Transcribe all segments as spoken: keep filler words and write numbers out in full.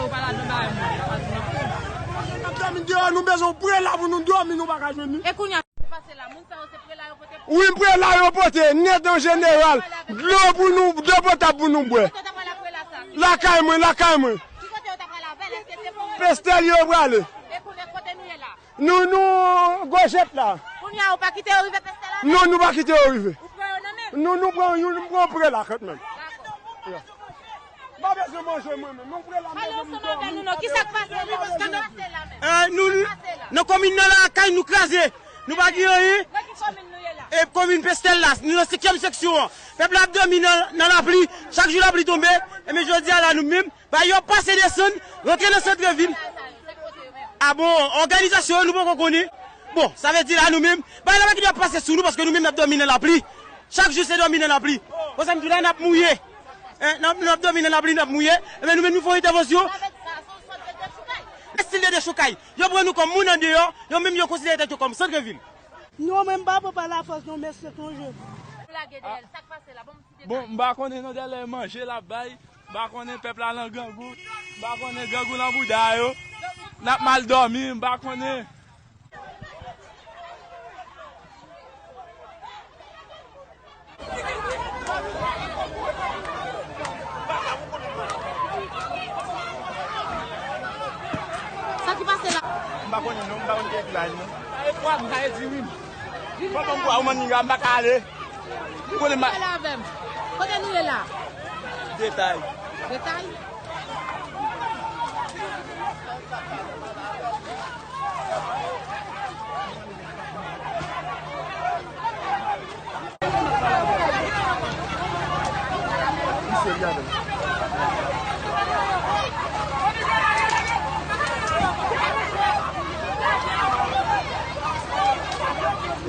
Ou pa ladan bagay moun, la pa di non. N ap dòmi deyò, nou bezwen yon prela pou nou dòmi, nou pa ka jwenn li. E kounye a, sa k pase la? Moun sa yo se prela yo pote pou... Wi, prela yo pote, nèt an jeneral. Dlo pou nou, dlo potab pou nou bwè. Ki kote yo ta pral ak prela sa? Lakay mwen, lakay mwen. Ki kote yo ta pral avè l? Èske se pou... Pestèl yo prale. E kounye a, kote nou ye la? Nou, nou, Gojèt la. Kounye a, ou pa kite yo rive Pestèl avè? Non, nou pa kite yo rive. Ou pran yo nan men? Non, nou pran, nou pran prela kanmenm. Dakò. M pa bezwen manje mwen menm. Nou prela m bezwen m dòmi. Pale ansanm avè nou non. Kisa k pase la? Kisa k pase la menm? Eh, nou, nan komin nan lakay nou kraze. Nou pa gen anyen. Nan ki komin nou ye la? E komin Pestèl la. Nou nan senkyèm seksyon an. Pèp la ap dòmi nan, nan lapli. Chak jou lapli tonbe. Ebyen jodi a la nou menm, bay yo pase desann, rantre nan santrevil. A bon, òganizasyon yo nou poko konnen. Bon, sa vle di la nou menm, bay la pa gen dwa pase sou nou paske nou menm n ap dòmi nan lapli. Chak jou se dòmi nan lapli. Konsa m di w la n ap mouye. Hein, n ap, n ap dòmi nan lapli, n ap mouye. Ebyen nou menm nou fè yon entèvansyon. Estil de dechoukay. Yo pran nou kòm moun andeyò, yo menm yo konsidere tèt yo kòm santrevil. Non, mwen m pa pran pa lafòs non, men se konje. Ou lage dèyè l, sa k pase la? Bon, m pa konnen non, dèyè manje l ap bay. M pa konnen pèp la nan grangou. M pa konnen grangou nan bouda yo. N ap mal dòmi, m pa konnen. Sa ki pase la? M pa konnen non, m pa konn ki laj non. Fò ban m kwa ou manniga, m pa ka ale. Ou konnen ma- Pale avè m. Kote nou ye la? Detay. Detay?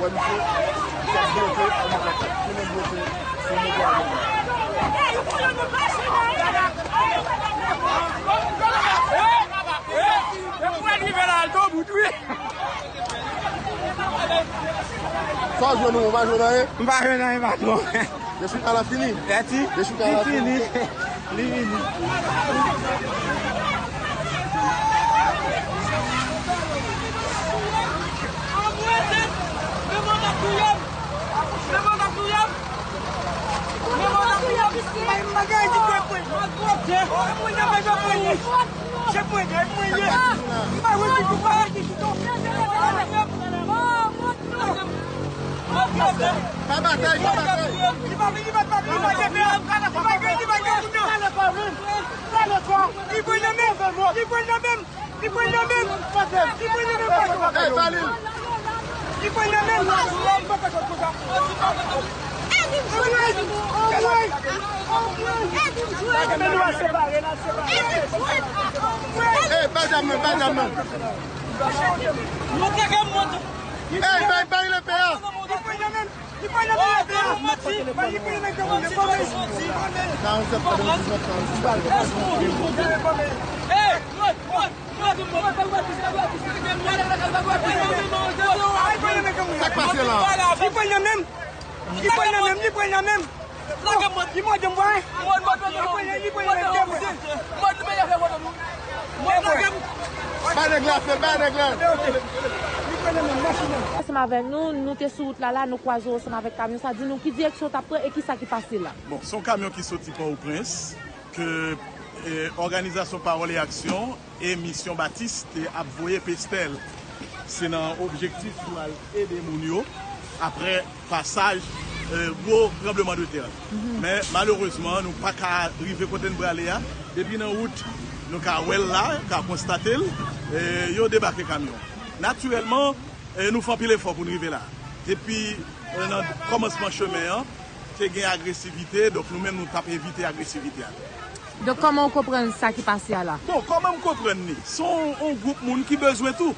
Wè misye, misye ap bloke, kòman k ap tounen bloke sou moto a menm. Sa w jwenn ou, ou pa jwenn anyen? M pa jwenn anyen, patwon. Dechoukay la fini? Mèsi. Dechoukay la fini. Li fini. Pa batay, pa batay. Li pa vini, li pa vini, li pa vini, li pa vini, li pa vini. Li pran nan men m, li pran nan men m, li pran nan men m. Li pran nan men m, li pran nan men m. Hey, ba li l. Li pran nan men m. Hey, ba zam nan, ba zam nan. Hey, bay, bay lepè a. Li pran nan men m. Li pran nan men m. Li pran nan men m. Sa k pase la? Li pran nan men m. Li pran nan men m. Li pran nan men m. Li mòde m, wè. Li pran nan men m. Ba nèg la fè, ba nèg la. Ansanm avèk nou, nou te sou wout la la, nou kwaze w ansanm avèk kamyon sa, di nou ki direksyon w t ap pran e kisa ki pase la. Bon, se yon kamyon ki soti Pòtoprens, ke, eh, òganizasyon Pawòl e Aksyon e Misyon Batis te ap voye Pestèl. Se nan objektif pou al ede moun yo aprè pasaj, eh, gwo tranbleman de tè. Men malerezman, nou pa ka rive kote n prale a. Depi nan wout, nou ka wè l la, ka konstate l, eh, yo debake kamyon. Natirèlman, eh, nou fè anpil efò pou n rive la. Depi, eh, nan kòmansman chemen an, te gen agresivite, donk nou menm nou t ap evite agresivite a. Donk, kòman w konprann sa ki pase a la? Bon, kòman m konprann li? Se yon, yon gwoup moun ki bezwen tou.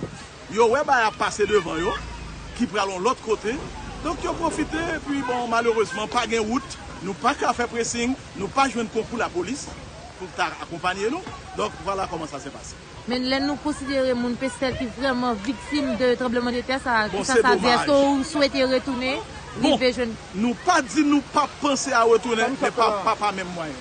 Yo wè bagay ap pase devan yo, ki pral yon lòt kote. Donk, yo pwofite, epi, bon, malerezman, pa gen wout. Nou pa ka fè presing, nou pa jwenn konkou lapolis pou ta akonpanye nou. Donk, vwala kòman sa se pase. Men lè nou konsidere moun Pestèl ki vrèman viktim de tranbleman de tè sa, kisa sa di? Èske w swete retounen, rive jwenn? Bon, nou pa di nou pa panse a retounen, men pa, pa, pa menm mwayen.